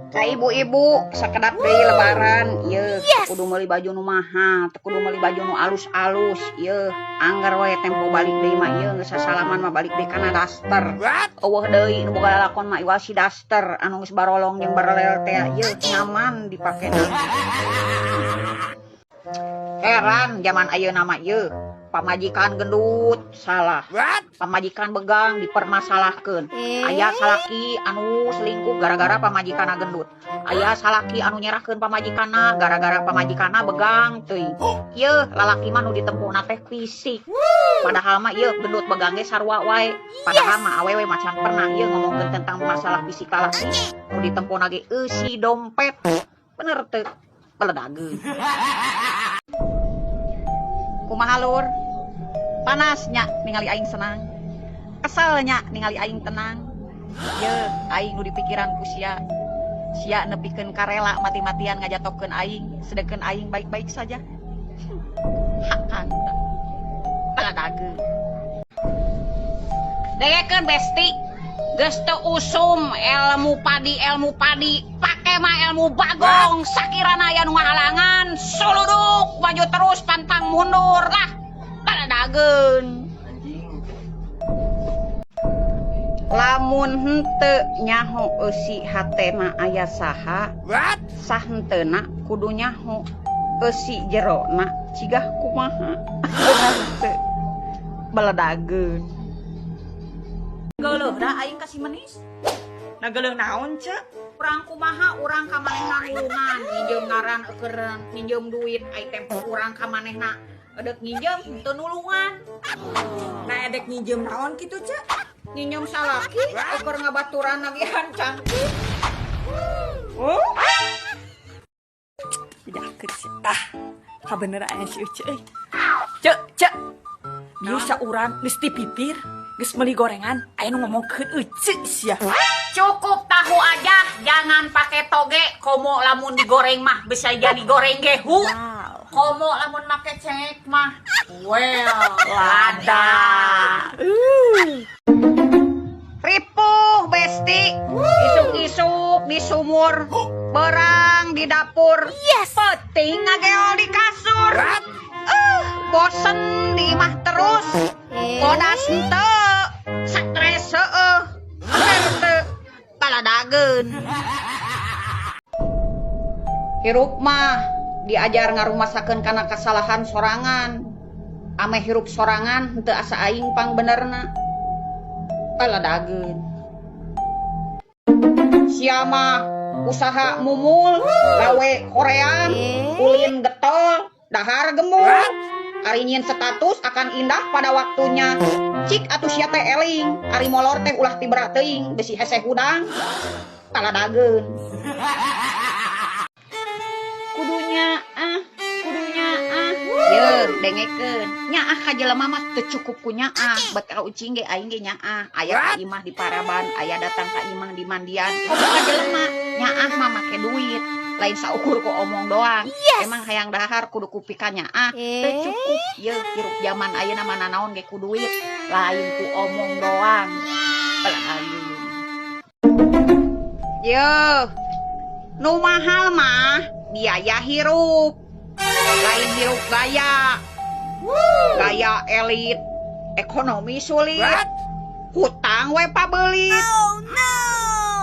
Ka ibu-ibu, sakedap deui Lebaran ieu, kudu meuli baju nu mahal, teu kudu meuli baju nu alus-alus ieu. Angger we tempo balik deui mah ieu, geus sasalaman mah balik deui kana daster. Euweuh deui nu boga lalakon mah iwal si daster anu geus barolong jeung barelel teh ieu, nyaman dipakena. Heran zaman ayeuna mah ieu, pamajikan gendut salah, pamajikan begang dipermasalahkeun. Aya salaki anu selingkuh gara-gara pamajikanna gendut, aya salaki anu nyerahkeun pamajikanna gara-gara pamajikanna begang teuing. Ieu lalaki mah nu ditempona teh fisik, padahal mah ieu gendut begang ge sarua wae. Padahal mah awewe macan pernah ieu ngomongkeun tentang masalah fisik lalaki, nu ditempona ge eusi dompet. Bener teu? Beledageun. Kumaha, Lur? Panas nya ningali aing senang, kesel nya ningali aing tenang. Ye, aing nu dipikiran ku sia, sia nepikeun karela mati-matian ngajatokeun aing, sedengkeun aing baik-baik saja. Hakan beledageun. Dengekeun, Besti, geus teu usum ilmu padi, ilmu padi pake mah ilmu bagong. Sakirana aya nu ngahalangan, suluduk maju terus, pantang mundur lah. Beledageun. Lamun henteu nyaho eusi hatena aya saha, sahenteuna kudu nyaho eusi jerona cigah kumaha. Bener teu? Beledageun. Geuleuh da aing kasih menis. Nah, geuleuh naon, Cek? Urang kumaha, urang ka manehna nulungan, nginjem ngaran keur nginjem duit, ai tempo urang ka manehna edek nginjem teu nulungan. Nah, edek nginjem naon kitu, Cek? Nginjem salaki keur ngabaturan nagihan cangkir. Oh. Bejakeun sih. Tah, kabeneran si Uce euy. Cek, Cek. Biasa urang geus tipipir, geus meuli gorengan, aya nu ngomongkeun Uce sia. Cukup tahu aja, jangan pakai toge. Komo lamun digoreng mah bisa jadi goreng gehu. Komo lamun make cengek mah, well, lada. Ripuh, Besti, isuk-isuk di sumur, berang di dapur. Yes. Peuting ngageol di kasur. Bosen di imah terus. Bodas henteu, stres heueuh. Bener teu? Baladageun. Hirup mah diajar ngarumasakeun kana kasalahan sorangan. Ameh hirup sorangan henteu asa aing pang benerna. Baladageun. Sia mah usaha mumul, gawe hoream, ulin getol, dahar gemul. Ari nyieun status akan indah pada waktunya. Cik atuh sia teh eling, ari molor teh ulah tibra teuing, bisi hese hudang. Baladageun. Kudunya ah, kudunya ah. Ye, dengekeun. Nyaah ka jelema mah teu cukup ku nyaah, bet ka ucing ge aing ge nyaah. Aya ka imah di paraban, aya datang ka imah di mandian. Komo ka jelema, nyaah mah make duit. Lain saukur ku omong doang. Emang hayang dahar kudu ku pika nyaah, teu cukup. Ye, hirup zaman ayeuna mah nanaon ge ku duit, lain ku omong doang. Baladageun. Ye, nu mahal mah biaya hirup, lain hirup gaya. Gaya elit, ekonomi sulit, hutang we pabelit.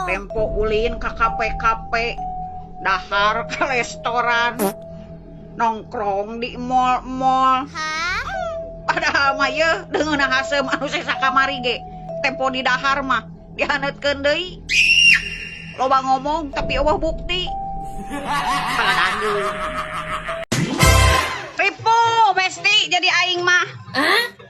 Tempo ulin ka kafe-kafe, dahar ke restoran, nongkrong di mall-mall. Padahal mah ye deungeunna haseum anu sesa kamari ge tempo di dahar mah dihaneutkeun deui. Loba ngomong tapi euweuh bukti. Baladageun. Ripuh, Besti, jadi aing mah.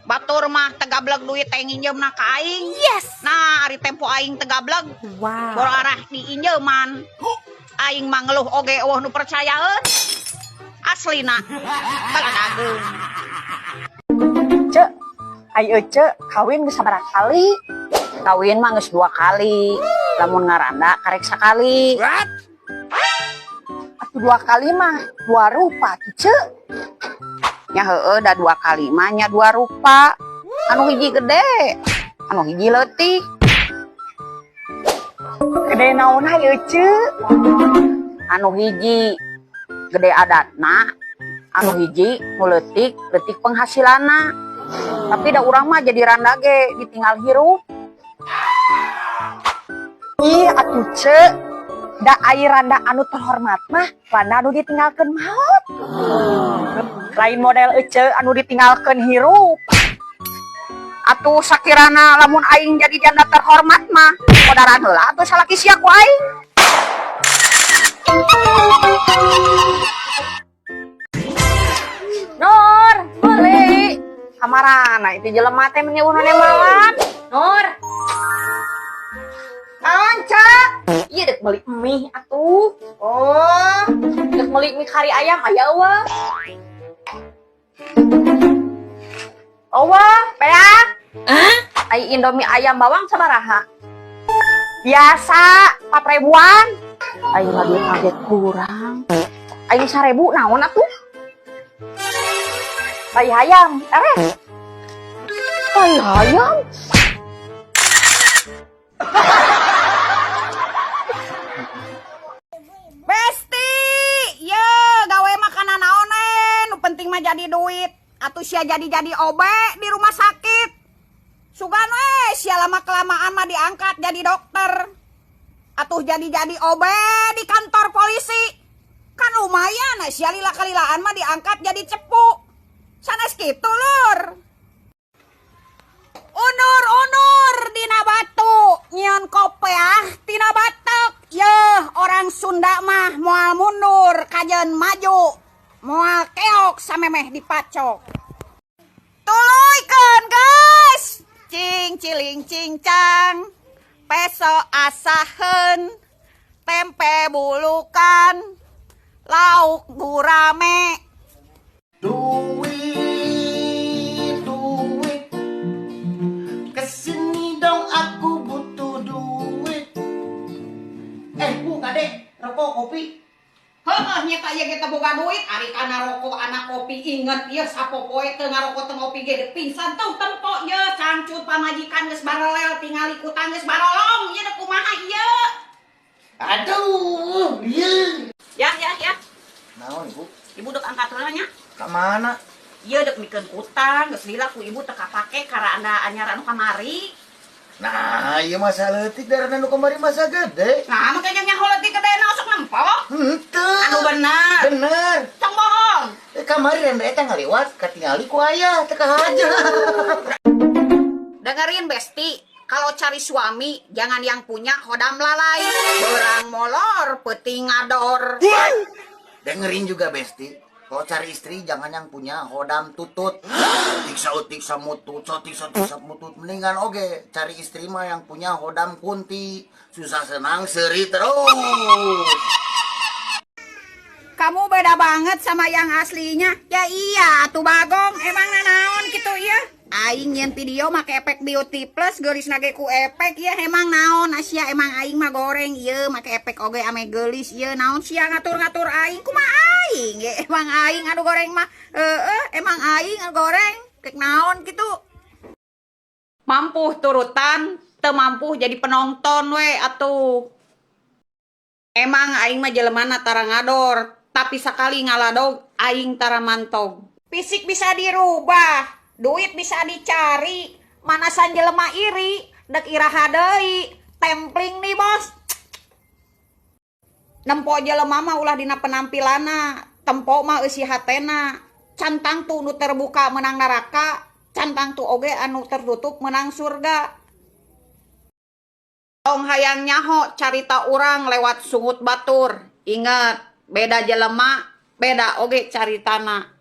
Batur mah teu gableg duit teh nginjeumna ka aing. Nah, ari tempo aing teu gableg. Boro arah diinjeuman. Aing mah ngeluh oge euweuh nu percayaeun. Aslina. Baladageun. Cek, ai Ece kawin geus sabaraha kali? Kawin mah geus dua kali. Lamun ngaranda karek sakali. Atuh dua kali mah dua rupa tuh, Cek. Nya heueuh, da dua kali mah nya dua rupa. Anu hiji gede, anu hiji leutik. Gede naon ai Ece? Anu hiji gede adatna, anu hiji nu leutik, leutik penghasilanna. Tapi da urang mah jadi randa ge ditinggal hirup. Ih, atuh Ce. Da ai randa anu terhormat mah, randa anu ditinggalkeun maot. Lain model Ece anu ditinggalkeun hirup. Atuh sakirana lamun aing jadi janda terhormat mah, modaran heula atuh salaki sia ku aing. Nur, beli. Kamarana itu jelema teh meni unane malam. Nur. Naon, Cak? Iya dek beli mie atuh. Oh, dek beli mie kari ayam aya eueuh. Eueuh, peak. Hah? Ai Indomie ayam bawang sabaraha? Biasa, 4 ribuan. Aing mah duit kaget kurang. Aing 1000 naon atuh? Tai hayam, erek. Tai hayam. Besti, ye gawe makanan naon nu penting mah jadi duit. Atuh sia jadi-jadi obe di rumah sakit. Sugan we sia lama kelamaan mah diangkat jadi dokter. Atuh jadi-jadi obe di kantor polisi. Kan lumayan sia lila kalilaan mah diangkat jadi cepu. Sanes kitu lur. Undur-undur dina batu, nyion kopeah tina batek. Yeuh, orang Sunda mah moal mundur kajeun maju. Moal keok samemeh dipacok. Tuluykeun guys. Cing ciling cincang, peso asaheun, tempe bulukan, lauk gurame. Duit, duit, kesini dong aku butuh duit. Bu kade, rokok kopi. Heuh nya ka ieu ge teu boga duit, ari kana rokok anak kopi inget ieu sapopoe teu ngarokok teu ngopi ge pingsan teu tempo ieu cangcut pamajikan geus barelel tingali kutang geus barolong ieu dek kumaha ieu. Aduh, ieu. Ya ya ya. Naon ibu? Ibu dek angkat heula nya. Ka mana? Ieu dek mikeun kutang geus lila ku ibu teu kapake karana anyar anu kamari. Nah, ieu masa leutik darana nu kamari masa gede. Nah, makanya nyaho leutik gedena sok nempo. Henteu. Anu bener. Bener. Tong bohong. Kamari randa eta ngaliwat katingali ku ayah teu kahaja. Dengerin Besti, kalau cari suami jangan yang punya hodam lalai, berang molor, peuting ngador. Dengerin juga Besti, kalau cari istri jangan yang punya hodam tutut. Tiksa utik samutut, sotik sotik samutut. Mendingan oge cari istri mah yang punya hodam kunti. Susah senang seri terus. Kamu beda banget sama yang aslinya. Ya iya, tuh Bagong, emang nanaon gitu ya. Aing nyen video make efek beauty plus geulis nage ku efek ya emang naon asia emang aing mah goreng ieu make efek oge ame geulis ieu naon sia ngatur-ngatur aing kumaha aing ya emang aing anu goreng mah heeh emang aing anu goreng rek naon gitu. Mampu turutan teu mampu jadi penonton we atuh. Emang aing mah jelemana tara ngador tapi sakali ngaladog aing tara mantog. Fisik bisa dirubah, duit bisa dicari, manasan jelema iri, dek iraha deui, templing nih bos. Nempo jelema mah ulah dina penampilanna, tempo mah eusi hatena. Cantang tu nu terbuka menang neraka, cantang tu oge anu tertutup menang surga. Tong hayang nyaho carita urang lewat sungut batur. Ingat, beda jelema, beda oge caritana.